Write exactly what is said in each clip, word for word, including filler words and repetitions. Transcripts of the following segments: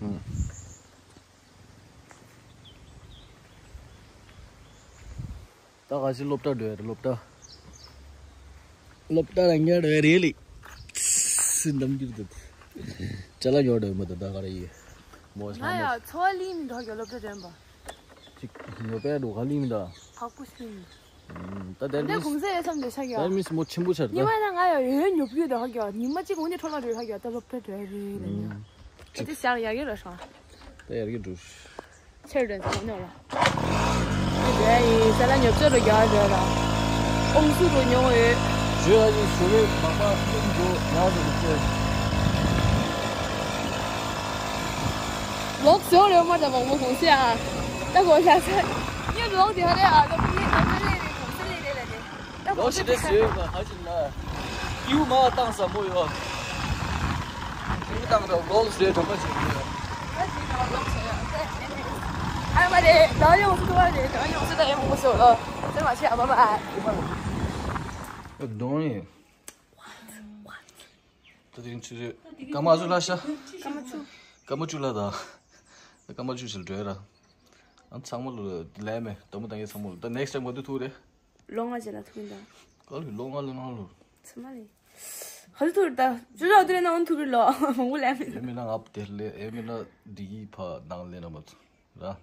ད་ག་ཅི་སློབ་གྲྭ་འགྲོ་ཡ་རེད། སློབ་གྲྭ། སློབ་གྲྭ་ལ་ཉལ་འགྲོ་ཡ་རེད་ལི། སི་འདམ་རྒྱུར་འདུག་ཅ་ལག་ཉོ་འགྲོ་ཡ་མ་འདུག་ད་ག་རེ་ཡིན། མོ་ང་ཡ་འཚོ་བ་ལི་མི་འགྲོ་གི་སློབ་གྲྭ་འགྲོ་ཡ་མ། ཅིག་ཉོ་པའི་འགྲོ་ག་ལི་མི་ད། ཧ་གོ་སི་མི། ད་དེ་འདི་མིས་གུང་སེང་ཡོད་སམ་འདི་ཤག་ཡ། དེ་མིས་མོ་ཆེན་པོ་ཆགས་ཉི་ད། མ་ན་ང་ཡ་ཡོད་ཡོད་ཉོ་རྒྱུ་ད་ཧ་གི་ཉི་མ་གཅིག་འོ་ནི་འཕྲོ་ལ་འགྲོ་ཧ་གི་ད་སློབ་གྲྭ་འགྲོ་ཡ་རེད་ལ་ཉ། ཨ་དེ་ཤག་ཡ་གི་ར་ཤག་ད་ཡར་གི་འགྲོ། ཆེར་རེད་ཟེར་ནོ་ལ། དེ་ཡིན་ས་ལ་ཉོབ་ཆོས་རུ་རྒྱག་རེད་ལ། ཨོང་སུ་རུ་ཉོ་ཡོད། ཞུ་ཡ་ཡིན་ཞུ་བའི་མ་པ་ཀུན་འགྲོ་ཡག་རུ་ཆེ། ལོག་ཟོ་རེ་མ་ད་མང་པོ་གོང་སེ་ཨ། ད་གོ་ཤ་ས། ཉེ་ལོག་དེ་ཧ་རེ་ཨ་ད་མི་ཨ་ད་རེ་རེ་གོང་སེ་རེ་རེ་ལ་ནི། ལོ་ཞིག་དེ་ཟེར་བ་ཧ་ཅིག་ལ། ཡུ་མ་བཏང་ས་མོ་ཡོད། ཡུ་བཏང་རོགས་ལོག་ཟེར་དྲོ་པ་ཞིག་ཡོད། ཨ་མ་རེད། ད་ཡོང་སུ་བ་རེད། ད་ཡོང་སུ་ད་ཡོང་སུ་ལོ། དེ་མ་ཤེས་ཨ་མ་མ། གདོང་ཡིན། ད་དེ་རིང་ཆུ་ཚོད་སྐར་མ་བཅུ་ལ་ཤ། སྐར་མ་བཅུ། སྐར་མ་བཅུ་ལ་ད། སྐར་མ་བཅུ་ཞིག་འགྲོ་ཡ་ར། ཨ་ཚང་མ་ལོ་ལས་མེད་དོ་མོ་དང་ཡེ་ཚང་མ་ལོ་ད་next time་ག་དུས་ཐུག་རེད། ལོ་ལྔ་རྗེས་ལ་ཐུག་གིན་ད། ག་ལོ་ལོ་ལྔ་ལོ་ལྔ་ལོ། ཚང་མ་ལས། ཧ་ཐུག་རེད་ད། ཅོ་ཅོ་དེ་ན་འོན་ཐུག་གི་ལོ་མང་པོ་ལས་མེད། ཨེ་མིན་ན་ང་དེ་ལས་ཨེ་མིན་ན་འདི་གི་ཕ་ནང་ལས་ན་མ་ཐུག་ར།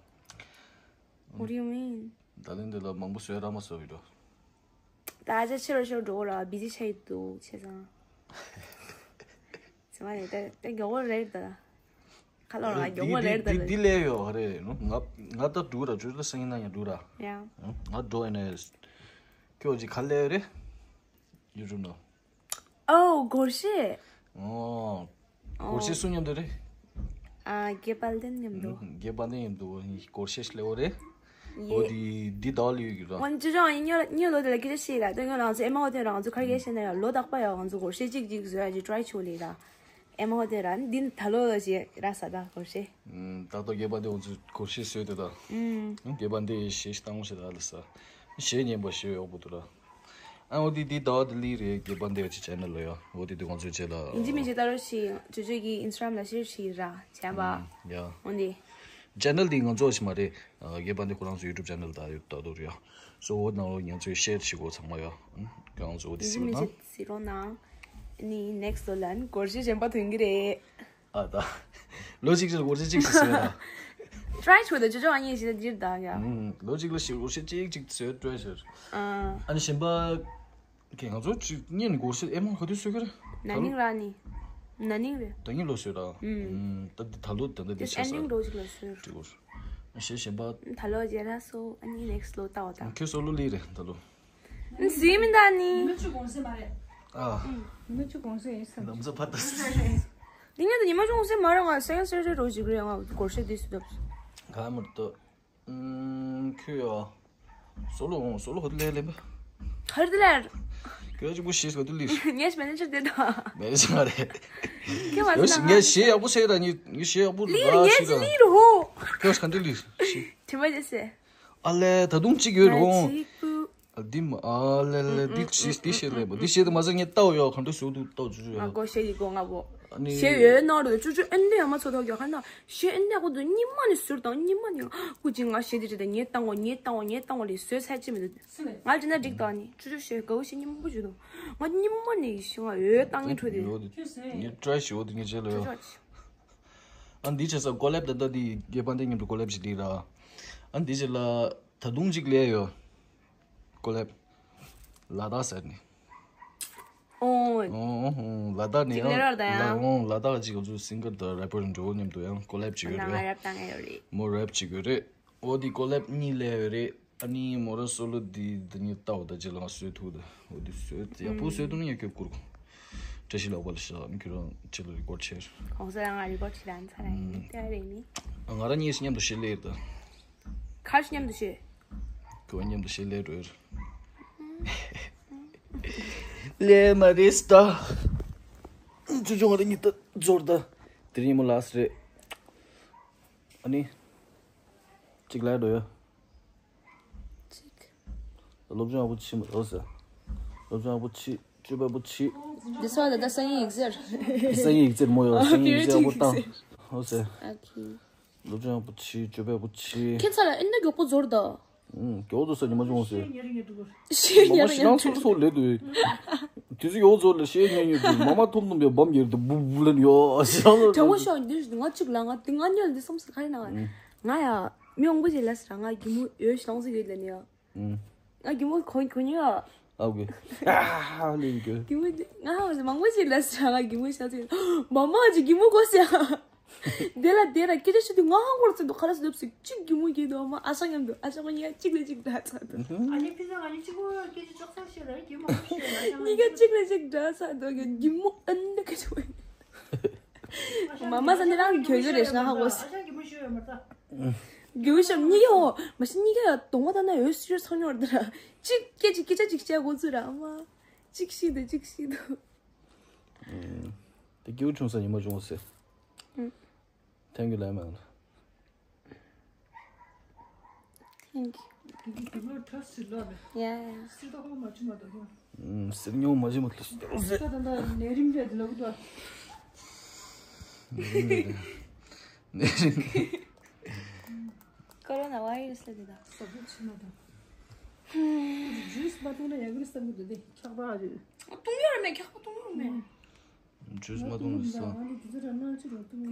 What do you mean? ད་ལན་འདི་ལ་མང་པོ་བཟོས་ར་མ་བཟོ་བི་འགྲོ། ད་ཨ་ཅག་ཕྱི་རུ་ཕྱི་རུ་འགྲོ་ར་བི་ཟི་ཆགས་ཡི་འདུག་བྱས་ཙང་། ཚང་མ་ལས་ད་ད་མགྱོགས་པོ་རེད་ད། ཁ་ལོ་ར་མགྱོགས་པོ་རེད་ད་འདི་ལས། འདི་ལས་ཡོད་རེད་ནོ། ང་ང་ད་འགྲོ་ར་ཅོ་ཅོ་སང་ཉིན་ན་ཡང་འགྲོ་ར། ཡ། ང་འགྲོ་ཡིན་ནས། ཁྱོད་ཅི་ག་ལས་རེད། ཡུ་ཊུབ་ནོ། ཨོ་སྒོར་གཞས། ཨོ། སྒོར་གཞས་སུ་མཉམ་དུ་རེད། ཨ་དགེ་དཔལ་ལྡན་མཉམ་དུ། དགེ་དཔལ་ལྡན་མཉམ་དུ་སྒོར་གཞས་ལེའོ་རེད། ཨོ་དེ་འདི་དག་ལ་ཡོད་ཀྱི་ར། ང་ཅི་ཅང་ཡིན་ཉོ་ཉོ་ལོ་དེ་ལ་སྐད་ཆ་བཤད་ལ་དོན་ཡོད་ལ་ང་ཚོ་ཨེ་མ་ཧོ་ཏེ་ར་ང་ཚོ་ཁ་སྐད་བཤད་ན་ཡང་ལོ་རྟག་པ་ཡང་ང་ཚོ་སྒོར་གཞས་གཅིག་གཅིག་བཟོ་ཡ་ཅིག་ཊ་རའི་བྱོས་ལེ་ར། ཨེ་མ་ཧོ་ཏེ་ར་འདི་ད་ལོ་ལ་ཞེ་ར་ས་ད་སྒོར་གཞས། ད་ལྟ་དགེ་དཔལ་ལྡན་ང་ཚོ་སྒོར་གཞས་བཟོས་དེ་ད། དགེ་དཔལ་ལྡན་གཞས་ཤིག་བཏང་ངོ་ཞེ་ད་ལ་ས། གཞས་ཉན་པ་ཞེ་ཡོག་པོ་འདུག་ར། ཨ་འོ་དེ་དེ་ད་དེ་ལི་རེད་དགེ་དཔལ་ལྡན་གྱི་ཆེ་ནལ་ལ་ཡ་འོ་དེ་དེ་ང་ཚོའི་ཆེ་ལ། ཡིན་གཅིག་མིན་གཅིག་ད་རོ་ཞིག་ཅོ་ཅོ་གི་ཨིན་སི་ཊ་གྷ་རམ་ལ་ཤེར་ཞིག་ར་བྱས་པ། ཡ། འོ་དེ། ཆེ་ནལ་དེ་ང་ཚོ་ཞིག་མ་རེད། དགེ་དཔལ་ལྡན་ཁོ་རང་ཚོ་ཡུ་ཊུབ་ཆེ་ནལ་ད་ཡོད་ད་དོ་རེད་ཡ། སོ་འོ་ནང་ལོ་ང་ཚོའི་ཤེར་ཞིག་གོ་ཚང་མ་ཡ། ང་ཚོ་འོ་དེ་ཡིན་གཅིག་སི་མིན་རོ་ན། གཅིག་སི་རོ་ན། ནི་ནེག་སི་ལོ་ལན་སྒོར་གཞས་གཞན་པ་ཐོན་གི་རེད། ཨ་ད། ལོ་གཅིག་ཅིག་སྒོར་གཞས་གཅིག་ཞིག་བཟོས་ན། ཊ་རའི་བྱོས་ད་ཅོ་ཅོ་ཨ་ཉེ་ཞིག་ད་འདིར་ད་ཡ། ཨུམ། ལོ་གཅིག་ལ་ཞིག་སྒོར་གཞས་གཅིག་གཅིག་བཟོས་ཊ་རའི་བྱོས། ཨ། ཨ་ནི་གཞན་པ། ཁྱེད་ང་ཚོ་གཅིག་གཉིས་ནི་སྒོར་གཞས་ཨེ་མ་ག་དུས་བཟོས་གི་རེད། ན་ནིང་ར་ནི། ན་ནིང་རེད། ད་ནིང་ལོ་བཟོས་ད། ཨུམ། ད་འདི་ད་ལོ་ད་ད་འདི་དེ་ཆ་ས། ཨེན་ཌིང་འགྲོ་གཅིག་ལ་བཟོས། གཅིག་སྒོར། གཞས་གཞན་པ། ད་ལོ་རྗེས་ར་སོ་ཨ་ནི་ནེག་སི་ལོ་ལྟ་བ་ད། ཁྱོད་སོ་ལོ་ལི་རེད་ད་ལོ། ཟིན་མི་འདའ་ནི། མི་ཆུ་གོང་སེ་མ་རེད། ཨ། མི་ཆུ་གོང་སེ་ཡིན་སམ། ལམ་ས་ཕར་ད་སི། འདི་ཉིད་དུ་ཉི་མ་ཆུ་གོང་སེ་མ་རེད། ང་སེ་ག་སེ་རེ་རོ་ཞིག་རེད། ང་སྒོར་གཞས་འདི་སུ་འདབ། ག་མར་ཏོ། ཁྱོད་ཡ། སོ་ལོ་འོང་སོ་ལོ་ཧོ་ཏི་ལེ་ལེ་མ། ཧར་དི་ལར། ཁྱོད་ཅིག་པོ་ཤེས་ག་དུ་ལི། ངས་མེ་ནེ་ཇར་དེ་དང་། མེ་ནེ་ཇར་མ་རེད། ཁྱོད་མ་ཟེར་ན་ངས་ཤེས་ཡག་པོ་ཤེས་ད་ངས་ངས་ཤེས་ཡག་པོ་ལི་ངས་ཅི་ལི་རོ། ཁྱོད་ག་དུ་ལི། དྲི་མ་བྱེད་སེ། ཨ་ལས་ད་དུང་གཅིག་ཡོད་རེད་འོང་། ཨ་འདི་མ་ཨ་ལས་ལས་འདི་ཤེས་འདི་ཤེས་ལས་པ་འདི་ཤེས་དུ་མ་ཟད་ངས་ལྟའོ་ཡོ་ག་འདྲ་བཟོ་འདུག་ལྟའོ་ཅུ་ཅུ་ཡོ། ང་གོ་ཤེས་ཀྱི་གོ་ང་བོ། ཨ་ནི་ཤེས་ཡོད་ནོ་རུ་ཅུ་ཅུ་ཨན་འདི་ཡ་མ་ཚོ་ཐོག་ཡོ་ཁ་ན་ཤེས་ཨན་འདི་ཡ་གོ་དུ་ཉི་མ་ནི་ཟུར་དང་ཉི་མ་ནི་ཀུ་ཅི་ང་ཤེས་འདི་ཅི་དང་ངས་བཏང་གོ་ངས་བཏང་གོ་ངས་བཏང་གོ་ལི་བཟོས་ཚད་ཅི་མི་འདུག་ང་ཅི་ན་འགྲིག་དང་ནི་ཅུ་ཅུ་ཤེས་གོ་ཤེས་ཉི་མ་བུ་ཅུ་དུ་ང་ཉི་མ་ནི་ཤེས་ང་ཡོད་བཏང་ངས་འཕྲོ་དེ། ངས་ཀྲའི་ཤེས་འོ་དུ་ངས་བྱས་ལ་ཡོ། ཨ་འདི་བྱས་ས་ཀོ་ལེབ་ད་ལྟ་འདི་དགེ་དཔལ་ལྡན་མཉམ་དུ་ཀོ་ལེབ་ཞིག་འདི་ར། ཨ་འདི་བྱས་ལ་ད་དུང་ཅིག་ལས་ཡོད། ཀོ་ལེབ། ལ་དྭགས་ཟེར་ནི། ཨོ། ཨོ་ཨོ་ལ་དྭགས་ནས་ཅིག་ལས་རོགས་དང་ཡང་། ལ་ཨོ་ལ་དྭགས་ཅིག་ང་ཚོ་སིང་གར་དང་རེ་པར་འགྲོ་མཉམ་དུ་ཡང་ཀོ་ལེབ་ཅིག་ཡོད་ང་རེད། རེབ་བཏང་ཡོད་རེད། མོ་རེབ་ཅིག་ཡོད་རེད། ཨོ་དེ་ཀོ་ལེབ་གཉིས་ལས་ཡོད་རེད། ཨ་ནི་མོ་རང་སོ་ལོ་དེ་དེ་ཉིད་ལྟ་བ་ད་ཅི་ལ་ང་སོས་ཐུག་ད་ཨོ་དེ་སོས་ཡག་པོ་སོས་ཐུག་ན་ཡག་གི་བཀུར། བཀྲ་ཤིས་ལགས་པ་ལ་ཤ་ཁྱོད་རང་ཅི་ལ་རི་ཀོར་ཆེར། གོང་ས་རང་ང་རི་ཀོར་ཆེ་རང་ཚ་ར་ཡིན་དེ་རེད་ནི། ང་རང་གཉིས་སུ་མཉམ་དུ་ཤེས་ལེ་ཡོད་ད། ཁར་མཉམ་དུ་ཤེས། ཁོ་མཉམ་དུ་ཤེས་ལེ་རོལ། ལེ་མ་རེས་ད། ཅུ་ཅུ་ང་རང་གཉིས་ད་འབྱོར་ད། དེ་རིང་མོ་ལགས་རེད། ཨ་ནི། གཅིག་ལ་འགྲོ་ཡོད། གཅིག་སློབ་སྦྱོང་ཡག་པོ་བྱེད་མ་རོགས་ཟེར། སློབ་སྦྱོང་ཡག་པོ་བྱེད། སྤྱོད་པ་པོ་བྱེད། འདི་ཚོ་ད་ལྟ་སང་ཉིན་ཡིག་ཟེར། སང་ཉིན་ཡིག་ཚེར་མོ་ཡོད་སང་ཉིན་ཡིག་ཚེར་ཡག་པོ་བཏང་། ཧོ་སེ། ཨ་ཁི། སློབ་སྦྱོང་ཡག་པོ་བྱེད། སྤྱོད་པ་ཡག་པོ་བྱེད། ཁྱེད་ཚ་ལ་ཨེ་འདྲ་མགྱོགས་པོ་ཚོར་ད། ཨུམ། མགྱོགས་པོ་ཚོར་ས་ཉི་མ་བྱུང་སེ། ཤེས་ཉེ་རུ་ཉེ་རུ་ཤེས་ཉེ་རུ་ཤེས་ཉེ་རུ་ཚོར་ཚོར་ལེ་དུ། དེ་ཚོ་མགྱོགས་པོ་ཚོར་ལེ་ཤེས་ཉེ་ཉེ་དུ། མ་མ་ཐོམ་ཐོམ་ཡ་བམ་ཡེར་དུ་བུ་བུ་ལེན་ཡོ། ཨ་ཤ་ལ། དྲང་པོ་ཤོག་འདི་ང་གཅིག་ལ་ང་དེ་ང་ཉལ་འདི་སོམ་སི་ཁ་ཡིན་ན། ང་ཡ་མི་འོང་པོ་ཅིག་ལ་སི་ར་ང་གི་མོ་ཡོད་ཤི་ལོང་སི་ཡོད་ལེ་ནི་ཡ། ཨུམ། ང་གི་མོ་གོ་གོ་ཉི་ཡ། ཨ་བུ། ཨ་ལེ་གི། གི་མོ་ང་ཧ་མང་པོ་ཅིག་ལ་སི་ར་ང་གི་མོ་ཤ་ཚི། མ་མ་ཅིག་གི་མོ་གོ་སི་ཡ། དེ་ལ་དེ་ལ་སྐད་ཆ་བཤད་དུས་ང་ཧང་གོར་ཚེ་འདུག་ཁ་ལ་སི་ལབ་སི་གཅིག་གི་མོ་གི་འདུག་ཨ་མ་ཨ་ཞང་མཉམ་དུ་ཨ་ཞང་མ་གཉིས་ཀ་གཅིག་ལས་གཅིག་འདྲ་ཚ་འདུག་ཨ་ནི་ཕི་ས་ང་གཉིས་གཅིག་པོ་སྐད་ཆ་ཅོག་ཙམ་བཤད་ལ་གི་མོ་ཤེས་ལ་ཨ་ཞང་མ་གཉིས་ཀ་གཅིག་ལས་གཅིག་འདྲ་ཚ་འདུག་གི་གི་མོ་ཨ་ནི་སྐད་ཆ་བཤད། མ་མ་ས་འདི་རང་གི་གྱོད་གྱོད་རེད་ཤག་ཧ་གོ་སི། ཨ་ཞང་གི་མོ་ཤེས་ཡོད་མ་ཚ། གྱོད་ཤག་གཉིས་ཀ་ཡོ། མ་གཞི་གཉིས་ཀ་ཡོ་གདོང་པ་ལྟ་ན་ཡོད་སི་རི་ཡས་ཚོར་ཉོར་འདི་ར། གཅིག་སྐད་ཅིག་སྐད་ཆ་ཅིག་བཤད་དགོས་ཚུལ་ར་ཨ་མ། གཅིག་ཤི་འདུག་གཅིག་ཤི་འདུག་དེ་སྐྱིད་པོ་བྱུང་ས་ཉི་མ་བྱུང་སེ། ཨུམ། Thank you, ལན་མང་། Thank you. དེ་གི་དེ་ལོ་ཁྲ་སི་ལོ་ལེ། ཡ་ཡ། སི་ཏོ་ཧོ་མ་ཆུ་མ་དོ་ཧོ། ཨུམ། སི་ཉོ་མ་ཆུ་མ་དོ་སི་ཏོ་སི། ད་ད་ད་ནེ་རིམ་རེད་ལོ་གི་དོ། ནེ་རིམ། ཀོ་རོ་ན་བྷ་ཡི་རུ་སི་ལ་དེ་ད། ས་བུ་ཆུ་མ་དོ། ཇུས་མ་བཏུང་ན་ཡག་གི་རེད་བསམ་གི་འདུག་དེ་ཁྱག་པ་རེད། བཏུང་ཡོད་རེད་མེད་ཁྱག་པ་བཏུང་ཡོད་རེད་མེད། ཇུས་མ་བཏུང་ལ་ས།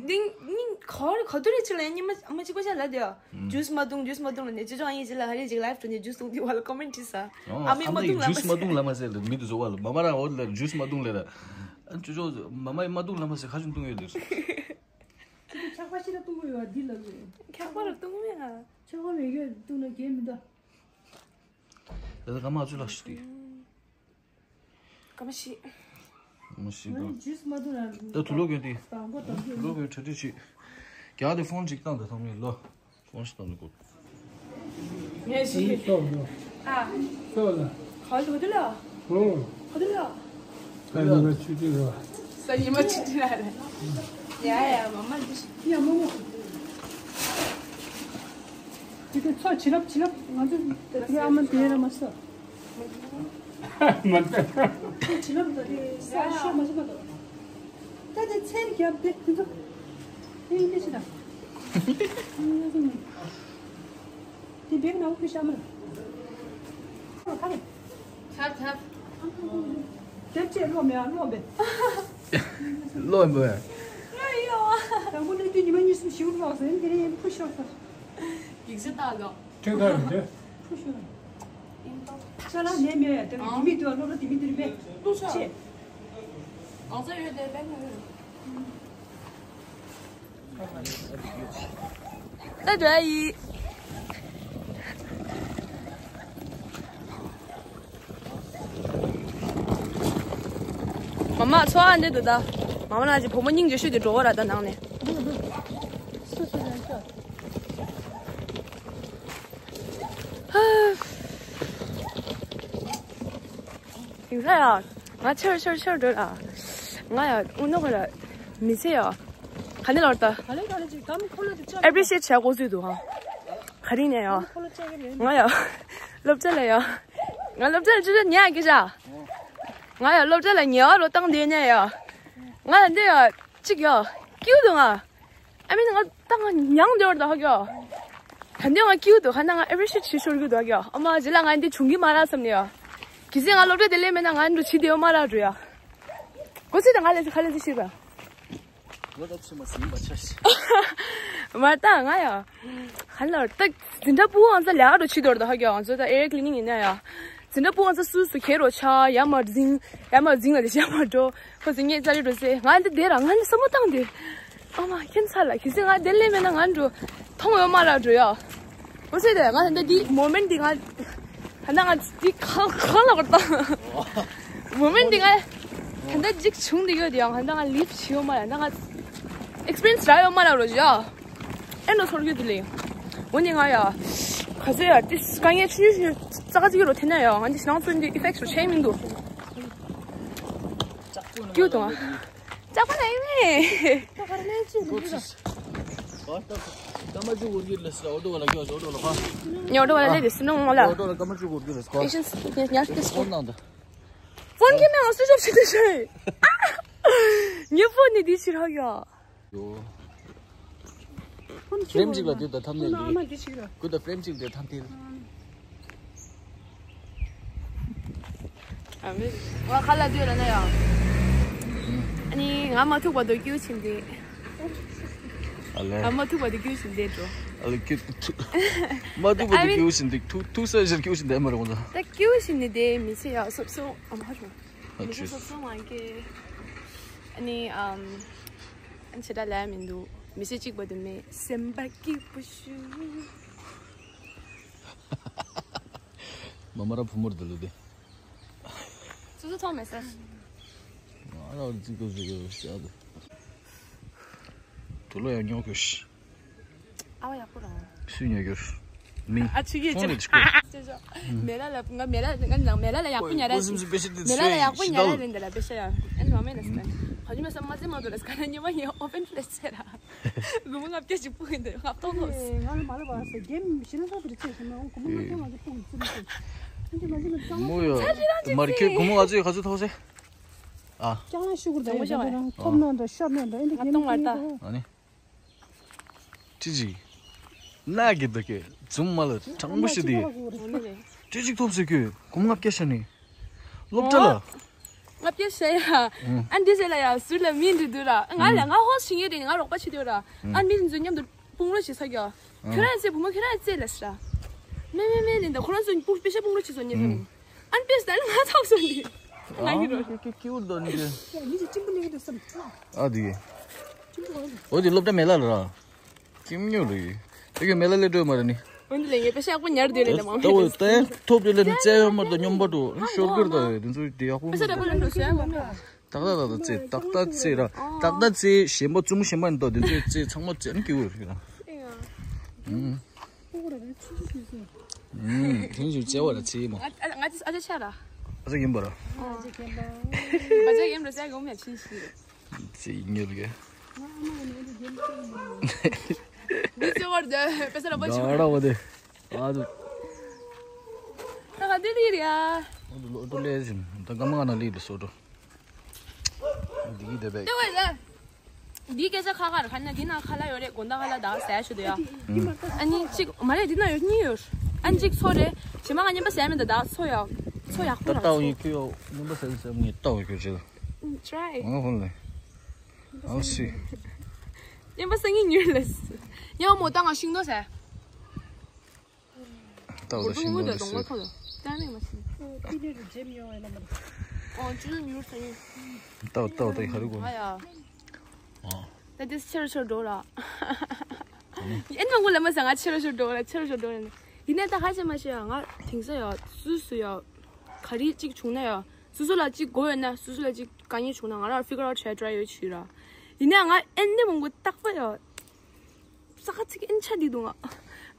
འདི་ནི་ག་རེ་ག་དུས་རེ་ཅིག་ལ་ཉི་མ་ཨ་མ་གཅིག་པ་ཤ་ལ་དེ་ཡ། ཇུས་མ་བཏུང་ཇུས་མ་བཏུང་ལ་ནས་ཅི་ཅོ་ཨ་ཡིན་ཅི་ལ་ཧ་རེ་ཅིག་ལའིབ་ཏུ་ནས་ཇུས་བཏུང་དེ་བ་ལ་ཀོ་མེན་ཊི་ས། ཨ་མི་མ་བཏུང་ལ་མ་ཟེར། ཇུས་མ་བཏུང་ལ་མ་ཟེར་ལ་མི་དུ་བཟོ་བ་ལ་མ་མ་ར་འོ་ལ་ཇུས་མ་བཏུང་ལ་ར། ཨ་ཅོ་ཅོ་མ་མ་མ་བཏུང་ལ་མ་ཟེར་ཁ་ཅུང་བཏུང་ཡོད་ལེ། ཁྱག་པ་ཤི་ལ་བཏུང་གི་ཡོད་འདི་ལ་ཟེར། ཁྱག་པ་ལ་བཏུང་མེད་ཨ། ཁྱག་པ་མེད་གི་བཏུང་ན་གལ་མི་འདུག་ད་ལྟ་ཀ་མ་ཅུ་ལ་ཤི་དུས། ཀ་མ་ཤི། ཀ་མ་ཤི་དང་། ཇུས་མ་བཏུང་ན། ད་དུ་ལོ་གོན་དེ། དང་པོ་དང་པོ། དུ་ལོ་གོན་གྲ་སྒྲིག་བྱེད། རྒྱ་དེ་ཕོན་ཅིག་བཏང་དང་ཐང་མི་ལོ། ཕོན་ཞིག་བཏང་ནི་གོ། ངས་ཤི། ཨ། སོ་ལ། ག་ལ་ག་དུ་ལ། ཧོ། ག་དུ་ལ། ས་ཉི་མ་ཆུ་ཏི་རོ། ས་ཉི་མ་ཆུ་ཏི་ར་རེད། ཡ་ཡ་མ་མ་འདི་ཤི། ཡ་མ་མ། དེ་ག་ཚོ་བྱི་རབ་བྱི་རབ་ང་ཚོ་དེ་ཨ་མ་དེ་ར་མ་ས། མ་ད། ཁྱེད་བྱིན་རླབས་དང་དེ་ས་ཤོག་མ་ཤོག་མ་གཏོགས། ད་དེ་ཚན་རྒྱབ་དེ་དེ་ཚོ། དེ་ཡིན་དེ་ཤི་ད། དེ་བེག་ནང་ཁུ་ཤ་མ། ཁ་རེ། ཐབ་ཐབ། དེབ་ཆེ་ལོ་མེ་ཨ་ལོ་བེ། ལོ་མེ། ཨ་ཡོ། དང་པོ་ནས་དུས་ཉི་མ་གཉིས་གསུམ་ཞིག་ལོག་ཟེར་དེ་རིང་ཕུ་ཤོག་ས། ཡིག་ཚད་ལྟ་དགོས། ཁྲིག་ཁ་རེད་དེ། ཁུ་ཤུ། ཤ་ལ་ནས་མེད་ཡ་དེ་རིང་དེ་མི་དུ་ལོ་ལོ་དེ་མི་དུ་རིང་མེད། ཏུ་ཤ། ཆེ། ཨང་ཚ་ཡོད་དེ་པན་ན་ཡོད། ད་འདྲ་ཡི། མ་མ་ཚོ་ཨ་འདྲེ་འདུག་ད། མ་མ་ན་ཅི་བུ་མོ་སྙིང་རྗེ་ཤོས་དེ་འགྲོ་བ་ར་ད་ནང་ནས། སུ་སུ་རེད་ཤོག་ཡིན་ས་ཡ། ང་ཆར་ཆར་ཆར་འགྲོ་ལ། ང་ཡ་ཨུ་ནོ་ག་ལ་མི་ཚེ་ཡ། ག་ནས་ལོར་ད། ག་ལེ་ག་ལེ་ཅིག་གམ་ཁོ་ལ་དུ་ཅག་ཨེ་པི་རི་ཤི་ཡེ་ཊི་བྱ་དགོས་ཚུལ་འདུག་ཧ། ག་རིང་ནས་ཡ། ཁོ་ལ་ཅག་གི་རེད། ང་ཡ། སློབ་གྲྭ་ལ་ཡ། ང་སློབ་གྲྭ་ལ་ཅི་ཅི་ཉག་གི་བྱ། ང་ཡ་སློབ་གྲྭ་ལ་ཉེ་བ་རོ་བཏང་བསྡད་ནས་ཡ། ང་ལ་འདི་ཡ། གཅིག་ཡ། སྐྱིད་འདུག་ང་། ཨ་མིན་ང་ད་ང་མྱང་འདོར་ད་ཧ་གི་ཡ། ད་འདི་ང་སྐྱིད་འདུག་ཧ་ན་ང་ཨེ་པི་རི་ཤི་ཡེ་ཊི་བྱེད་ཤོར་གི་འདུག་ཧ་གི་ཡ། ཨ་མ་རྗེས་ལ་ང་འདི་བྱུང་གི་མ་རེད་བསམ་ནས་ཡ། གལ་སྲིད་ང་སློབ་གྲྭ་དེ་སླེབས་མེད་ན་ང་འདི་འདྲ་བྱེད་བདེ་བ་མ་རག་འགྲོ་ཡ། གོ་ཚོད་ད་ང་ལས་ཁ་ལས་ཤེས་པ། ལོ་ད་ཕྱི་མ་ཟིན་པ་ཆ་ཤི། མ་ད་ང་ཡ། ཧ་ལ་ད་འཛིན་གྲྭ་ཕྲུ་གུ་ང་ཚོ་ལས་ཀ་འདྲ་བྱེད་འདོར་ད་ཧ་གི་ཡ། ང་ཚོ་ད་ཨེ་ཡར་ཀི་ལི་ནིང་ཡིན་ན་ཡ། འཛིན་གྲྭ་ཕྲུ་གུ་ང་ཚོ་སུ་སུ་ཁྱེར་རོ་ཆ་ཡ་མ་འཛིང་ཡ་མ་འཛིང་ལ་དེ་ཤ་མ་འགྲོ། ཁོ་ཚོ་ངས་ཙ་རི་འགྲོ་ཟེར་ང་འདི་བསྡད་ར་ང་འདི་བསམ་བློ་བཏང་སྟེ། ཨ་མ་ཁྱེད་ཚ་ལ་གལ་སྲིད་ང་བསྡད་ལེ་མེད་ན་ང་འགྲོ་མཐོང་ཡོད་མ་ར་འགྲོ་ཡ། ཨོ་ཟེར་དེ་ང་ད་ལྟ་འདི་མོ་མེན་ཊི་འདི་ང་ད་ལྟ་ང་འདི་གང་གང་ལ་བར་དང་། མོ་མེན་ཊི་འདི་ང་ད་ལྟ་འཇིག་བྱུང་འདི་ཡོད་དེ་ཡང་ད་ལྟ་ང་ལིབ་བྱེད་ཡོད་མ་ར་ད་ང་ཨེག་སི་པི་རི་ཡེན་སི་རག་ཡོད་མ་ར་རོ་ཡ། ཨེ་ནོ་ཚོར་རྒྱུ་དེ་ལེ། འོ་ནི་ང་ཡ། ག་ཚོད་ཡ་དེ་དཀའ་ངལ་ཆུང་ཆུང་ཙག་ཙིག་རོ་ཐེ་ན་ཡ་ང་འདི་ཞེ་སྡང་ཚོ་འདི་ཨི་ཕེག་ཊི་རོ་ཆེ་མི་འདུག་ཀྱུ་དང་། ལྕགས་པ་ན་ཡིན་མེད། ད་ག་རེ་ལས་ཅི་འདུག་ད། ད་མ་ཅུ་འུར་གྱི་ལས་སྲ་ཨོ་ཏོ་བ་ལ་གྱོ་ཨོ་ཏོ་ལ་ཁ། ཉོ་ཏོ་བ་ལ་ལས་དེ་སུ་ནང་ལ། ཨོ་ཏོ་ལ་ཀ་མ་ཅུ་འུར་གྱི་ལས་སྲ་ཁ། ཕེ་ཤན་སི་ཉར་ཏེ་སྐོར་ནང་ད། ཕོན་གྱི་མེད་ང་སུ་ཞོབ་ཞིག་ཏུ་ཤོད། ཉི་ཕོ་ནི་དེ་ཕྱིར་ཧ་གྱོ། ཡོ། ཕྲེམ་གཅིག་ལ་དེ་དང་ཐམ་ནས་འདི། ཨ་མ་འདི་ཞིག་ར། ཁུ་དང་ཕྲེམ་གཅིག་དེ་ཐམ་ཐིལ། ང་ཁ་ལ་དུས་ར་ན་ཡང་། ཨ་ནི་ང་མ་ཐུག་པ་དུ་ཀྱུ་ཆིན་དེ། ཨ་ལེ། ང་མ་ཐུག་པ་དུ་ཀྱུ་ཆིན་དེ་འགྲོ། ཨ་ལེ་ཀྱུ་ཐུ། མ་ཐུག་པ་དུ་ཀྱུ་ཆིན་དེ་ཐུག་ཐུག་ས་ཞིག་ཀྱུ་ཆིན་དེ་མ་རེད་ངོ་ཚ། ད་ཀྱུ་ཆིན་དེ་མི་ཚེ་ཡ་སོབ་སོབ་ཨ་མ་རོ། མི་ཚེ་སོབ་སོབ་མ་ཀེ། ཨ་ནི་ཨམ། ཨ་ནི་ཆེ་ད་ལ་མི་འདུག་མི་ཚེ་གཅིག་པ་དུ་མེད་སེམས་པ་སྐྱིད་པོ་ཞུ། མ་མ་ར་བུ་མོར་འདི་ལུ་དེ། སུ་སུ་ཐོག་མེད་ས། ང་ར་རྩིས་ཀོ་ཟིག་གི་ཤ་དུ། དུ་ལོ་ཡང་ཉོ་གི་ཤི། ཨ་བ་ཡག་པོ་རང་། སུས་ཉོ་གི་ཤི། མི། ཨ་ཆི་གི་ཆི། ཕོན་ལས་ཆི་ཀོ། ཅེ་ཅོ། མེ་ལ་ལ་ང་མེ་ལ་ང་ནང་མེ་ལ་ལ་ཡག་པོ་ཉར་ར། མེ་ལ་ལ་ཡག་པོ་ཉར་ར་རེད་འདི་ལ་པེ་ཤ་ཡ། ཨེ་ནི་མ་མེ་ལ་སི་ཀ། ཁ་ཉི་མ་ས་མ་ཟེ་མ་དོ་ལ་སི་ཀ་ན་ཉི་མ་ཡེ་ཨོ་ཕན་ཕི་ལེ་སི་ཆེ་ར། སྒོར་མོ་ལྔ་བརྒྱ་ཞིག་སྤུངས་ཡིན་ད་ཡོད་ཁ་ཏོག་ཏོག་ཨེ། ང་ལ་མ་ལ་བ་སེ་རྒན་ཞི་ན་ས་དེར་ཆེ་ཞིག་ན་སྒོར་མོ་ལྔ་བརྒྱ་ང་ཚོ་སྤུངས་ཡིན་ཙི་ནི་ཙི། ཨ་འདི་ང་ཚོ་ལ་ཅང་མོ་ཡོ། མར་ཁེ་སྒོར་མོ་ང་ཚོས་ག་ཚོད་ཐོགས་སེ། ཨ། ཅང་ལ་ཤུ་གུར་ད་ཡོད་ད་ཐོབ་ན་འདྲ་ཤོར་ན་འདྲ་ཨེ་འདི་རྒན་ཏོང་མར་ད། ཨ་ནི། ཅི་ཅི། ན་གི་ད་གི་ཛུམ་མ་ལ་དྲང་པོ་ཞིག་དེ། ཅི་ཅིག་ཐོབ་སེ་ཁྱོད་སྒོར་མོ་ལྔ་བརྒྱ་ཤ་ནི། སློབ་གྲྭ་ལ། ལྔ་བརྒྱ་ཤ་ཡ། ཨ་འདི་ཟེར་ལ་ཡ་ཟུར་ལ་མི་འདི་འདུག་ར། ང་ལ་ང་ཧོ་ཤི་ངེ་རེད། ང་རོགས་པ་ཆི་དེ་ར། ཨ་མི་འདི་ཚོ་མཉམ་དུ་དཔུང་རོགས་བྱེད་ས་གི། ཁྱོད་རང་ཚེ་བུ་མོ་ཁྱོད་རང་ཚེ་ལ་ས། མེ་མེ་མེ་ལིན་ད་ཁོ་རང་ཚོ་དཔུང་པེ་ཤ་དཔུང་རོགས་བྱེད་སོ་ཉེ་ཐང་། ཨ་ནི་པེ་སི་ད་ལ་ང་ཚོགས་སོ་ནི། ང་གི་རོ། ཀི་ཀི་ཀིའུར་དོ་ནི་ཀི། མི་ཚེ་གཅིག་པུ་ལེགས་དུ་བསམ། ཨ་དེ་གི། འོ་དེ་སློབ་གྲྭ་མེ་ལ་ལ་ར། ཁྱིམ་ཉོ་རེད། དེ་གི་མེ་ལ་ལེ་འགྲོ་མ་རེད་ནི། འོན་ཏེ་ལེ་ངས་པེ་ཤ་ཡག་པོ་ཉར་དུས་ལེ་ལེ་མང་ད་འོ་ད་ཡང་ཐོབ་དུས་ལེ་ནི་བཙལ་ཡོད་མ་རེད་ད་སྙོམས་པ་འགྲོ་ཤོར་གི་རེད་ད་དེ་ཚོ་དེ་ཡག་པོ་པེ་ཤ་མ་ད་པོ་ལེ་འགྲོ་ཤོ་ཡག་པོ་མེད། ཏག་ཏག་ཏག་ཏག་རྩེ་ཏག་ཏག་རྩེ་ར་ཏག་ཏག་རྩེ་གཞན་པ་བཙུན་མོ་གཞན་པ་འདུག་དེ་ཚོས་རྩེ་ཚང་མ་རྩེ་ནི་སྐྱིད་པོ་རེད་ལ། ཨུམ། ཨུམ། དེང་ཞིག་རྩེ་བ་ལ་རྩེ་མོ། ང་ང་ཅི་ཨ་ཅག་ཆ་ར། ཨ་ཅག་ཡིན་པ་ར། ཨ་ཅག་ཡིན་པ་ར་ཟེར་གོ་མེད་ཕྱིན་ཤི། རྩེ་ཉེར་གི། འདི་རྩེ་བར་དེ་པེ་ས་ར་པ་ཆུ། ད་ར་བ་དེ། ཨ་དུ། ད་ག་འདི་ལི་རེད་ཨ། ཨ་དུ་ལོ་ཏུ་ལེ་ཟིན་ད་ག་མ་ན་ལི་དུ་སོ་ཏུ། འདི་གི་དེ་བས། ལྟེ་བས་ལ། འདི་སྐད་ཆ་ཁ་ཁ་ར་ཁ་ན་འདི་ན་ཁ་ལ་ཡོད་རེད་དགོན་ད་ཁ་ལ་ད་ཟས་ཞུ་དུ་ཡ། ཨ་ནི་གཅིག་མ་རེད་འདི་ན་ཡོད་གཉིས་ཡོད། ཨ་ནི་གཅིག་ཚོ་རེད་ཞི་མ་ང་ཉན་པ་ཟས་མེད་ད་ད་ཚོ་ཡ། ཚོ་ཡག་པོ་ར་ད་ལྟ་བ་ཚོ། ཡིན་ཁྱོད་ཡོད་ཉན་པ་ཟས་ཟས་ངས་ལྟ་བ་ཁྱོད་ཅི། Try། ང་ཧོན་ལེ། I'll see། ཉན་པ་ཟས་ངས་ཉོས་ལེ། ཉན་པ་མོ་ད་ང་ཤིང་ཏོག་ཟས། ཏའོ་ད་ཤིང་ཏོག་འདི་སུ། ཏའོ་ཏའོ་ད་ཧ་རུ་གོ། ད་འདི་ཆེར་ཆེར་འགྲོ་ར། ཨེ་ནང་གོ་ལ་མ་ཟ་ང་ཆེར་ཆེར་འགྲོ་ར་ཆེར་ཆེར་འགྲོ་ར། ཡིན་ནའི་ད་ཧ་ཅེ་མ་ཤེས་ཡ་ང་དེང་སང་ཡ་སུ་སུ་ཡ་ག་རེ་གཅིག་བྱུང་ན་ཡ་སུ་སུ་ལ་གཅིག་དགོས་ཡོད་ན་སུ་སུ་ལ་གཅིག་དཀའ་ངལ་བྱུང་ན་ང་རང་figure out བྱས་try ཡོད་ཆུ་ར། ཡིན་ནའི་ང་ཨེ་ནི་མང་གོ་རྟག་པ་ཡ། ས་ཁ་ཚིག་ཨེན་ཆ་འདི་འདུག་ང་།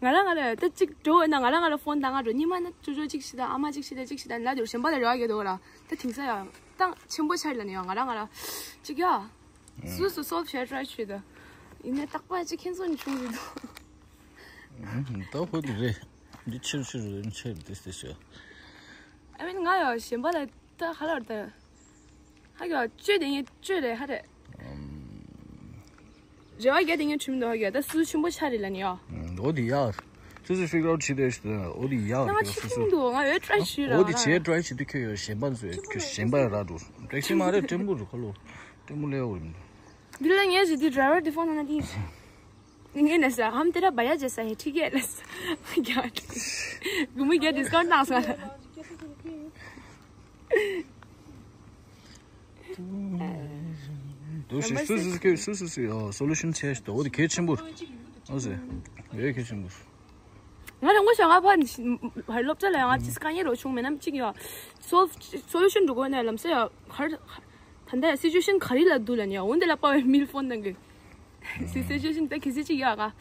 ང་རང་ང་ར་ད་གཅིག་འགྲོ་འོས་ན་ང་རང་ང་ར་ཕོན་བཏང་ང་འགྲོ་ཉི་མ་ན་ཅོ་ཅོ་གཅིག་ཤི་ད་ཨ་མ་གཅིག་ཤི་ད་གཅིག་ཤི་ད་ལ་དེ་གཞན་པ་ལ་རེ་བ་རྒྱག་འདུག་ར། ད་དེང་སང་ཡང་ཏང་ཆེན་པོ་ཆགས་ལ་ནི་ཡང་ང་རང་ང་ར་གཅིག་ཡ། སུ་སུ་སོལ་བྱས་ཊ་རའི་བྱས་ད། ཡིན་ནའི་རྟག་པ་གཅིག་ཁྱེད་ཚོ་ནི་བྱུང་རེད་འདུག་ད་ཧོ་དེ་རེད། འདི་ཕྱིར་ཕྱིར་རེད་ཕྱིར་དེ་དེ་ཤོད། ཨ་མིན་ང་ཡང་གཞན་པ་ལ་ད་ཧ་ལར་ད། ཧ་གི་བཅོས་དེ་ངས་བཅོས་རེད་ཧ་རེད། རེ་བ་རྒྱ་དེ་ངས་ཁྲིམས་འདུག་ཧ་གི་ད་སུ་ཆེན་པོ་ཆ་རེད་ལ་ནི་ཡ། འོ་དེ་ཡ། སུ་སུ་figure out བྱེད་དེ་འོ་དེ་ཡ་ད་ང་རེད་ཆེ་སུ་སུ། ཁྲིམས་འདུག་ང་ཡོད་ཊ་རའི་བྱས་ར། འོ་དེ་བྱས་ཊ་རའི་བྱེད་དུས་ཁྱོད་ཡོད་གཞན་པ་ཚོས་ཁྱོད་གཞན་པ་ཡ་ར་འགྲོ་ཊེག་སི་མ་རེད་ཊེམ་པོ་རུ་ཁ་ལོ་ཊེམ་པོ་ལས་འོ་རེད། འདི་ལ་ངས་ཟེར་དུས་ཌ་རའི་ཝར་དེ་ཕོན་ན་དེ། ངས་ན་ས་ཧམ་དེ་ར་བ་ཡ་ཇེ་ས་ཧེ་ཁྲི་ཀེ་ལ་ས། རྒྱ། གུ་མུ་རྒྱ་ཌིས་ཀའུན་ཊི་བཏང་སོང་ལ། དུ་ཞིག་སུ་སུ་སུ་སུ་སུ་སོ་ལུ་ཤན་ཆེ་ཞིག་ཏུ་འོ་དེ་གལ་ཆེན་པོ། འོ་ཟེ། ཡོད་གལ་ཆེན་པོ། ང་རང་ངོ་ཤ་ང་ཕ་ནི་ཕ་སློབ་གྲྭ་ལ་ཡང་ང་ཅི་དཀའ་ངལ་རོ་བྱུང་མེད་ནམ་གཅིག་ཡོད། སོལ་སོ་ལུ་ཤན་འགྲོ་དགོས་ན་ལམ་སེ་ཡོད་གར། ད་ལྟ་ཡང་སི་ཅུ་ཨེ་ཤན་ག་རེ་ལ་འདུག་ལ་ནི་འོན་ཏེ་ལ་པ་བའི་མིལ་ཕོན་དང་གི། སི་ཅུ་ཨེ་ཤན་ད་གི་སི་ཅིག་ཡོད་ག་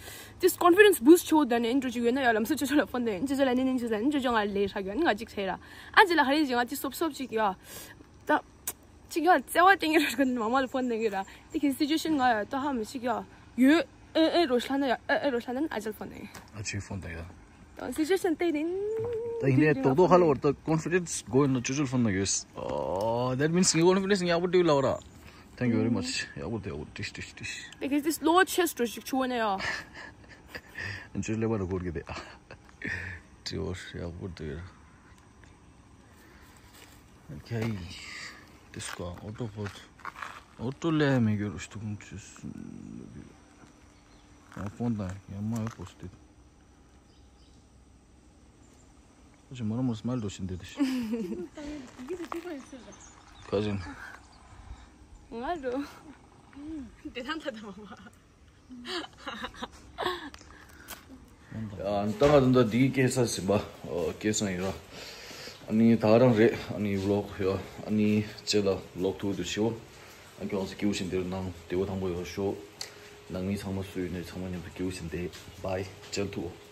ཏིས་ཀོན་ཕི་ཌེན་སི་བུ་སི་ཊི་ཆོག་ད་ནི་ཨིན་ཊྲོ་ཅིག་ཡོད་ན་ཡང་ལམ་སེ་ཅོ་ཅོ་ལ་ཕོན་དང་ཨིན་ཅོ་ཅོ་ལ་ནི་ནི་ཅོ་ལ་ནི་ཅོ་ཅོ་ང་ལས་ཧྲ་གི་ང་ཅིག་ཆེ་ར། ཨ་ཅི་ལ་ཧ་རི་ཅིག་ང་ཏི་སོབ་སོབ་ཅིག་ཡོད། ད། ཅིག་ཡང་བརྩེ་བ་སྟེང་གི་རོ་ཁོ་ནི་མ་མ་ལ་ཕོན་ནང་གི་ར། དེ་གི་སི་ཅུ་ཨེ་ཤན་ང་ཡ་ཏོ་ཧ་མི་ཤིག་ཡ། ཡོད། ཨེ་ཨེ་རོ་ཤ་ན་ཡ་ཨེ་ཨེ་རོ་ཤ་ན་ཨ་ཅལ་ཕོན་ནང་། ཨ་ཅི་ཕོན་ནང་ཡ། ཏོ་སི་ཅུ་ཨེ་ཤན་ཏེ་ནིན། ད་ཡིན་ནའི་རྡོག་རྡོག་ཧ་ལ་བར་ད་ཀོན་ཕི་ཌེན་སི་གོ་ཡིན་ན་ཅུ་ཅུ་ཕོན་ནང་ཡོད། Oh, that means ངའི་ཀོན་ཕི་ཌེན་སི་ཡག་པོ་འདུག་ལབ་ར། Thank you very much. ཡག་པོ་འདུག་ཡག་པོ་འདུག་ཏིཤ་ཏིཤ་ཏིཤ། དེ་གི་སི་ལོ་ཆེ་སི་ཏོ་ཞིག་ཆུ་བ་ནས་ཡ། ཁྱོད་ཀླད་པ་ལ་འཁོར་གི་རེད། དྲི་བ་ཡག་པོ་འདུག་ཁྱེད་དེ་སྐོར་ཨོ་ཊོ་ཕོར། ཨོ་ཊོ་ལས་མི་འགྱུར་ཤུ་ཏུ་ཀུན་ཆུ་སུ། ཡང་ཕོན་དང་ཡང་མ་ཡོད་པོ་སྟེ། ཁོ་ཅི་མོ་ར་མོ་སྨལ་འགྲོ་བཞིན་དེ་དེ། ཁ་ཅན། ང་རོ། དེ་ཐང་ད་ད་མ་མ། ཡང་ད་ང་ད་ལྟ་འདིའི་སྐྱེལ་ས་ཟིན་པ། སྐྱེལ་ས་ཡིན་ར། ཨ་ནི་ད་རང་རེད། ཨ་ནི་ཝི་ལོག་ཡོད། ཨ་ནི་ཅེ་ལ་ཝི་ལོག་ཐུག་དུ་ཤིའོ། ཨ་ཁྱོད་ཚོ་སྐྱིད་པོ་ཞིག་འདིར་ནང་བདེ་པོ་ཐང་པོ་ཡོད་ཤོག་ནང་མི་ཚང་མ་སུ་ཡིན་ནས་ཚང་མ་མཉམ་དུ་སྐྱིད་པོ་ཞིག་བསྡད། བྷའི། ཅེ་ལ་ཐུག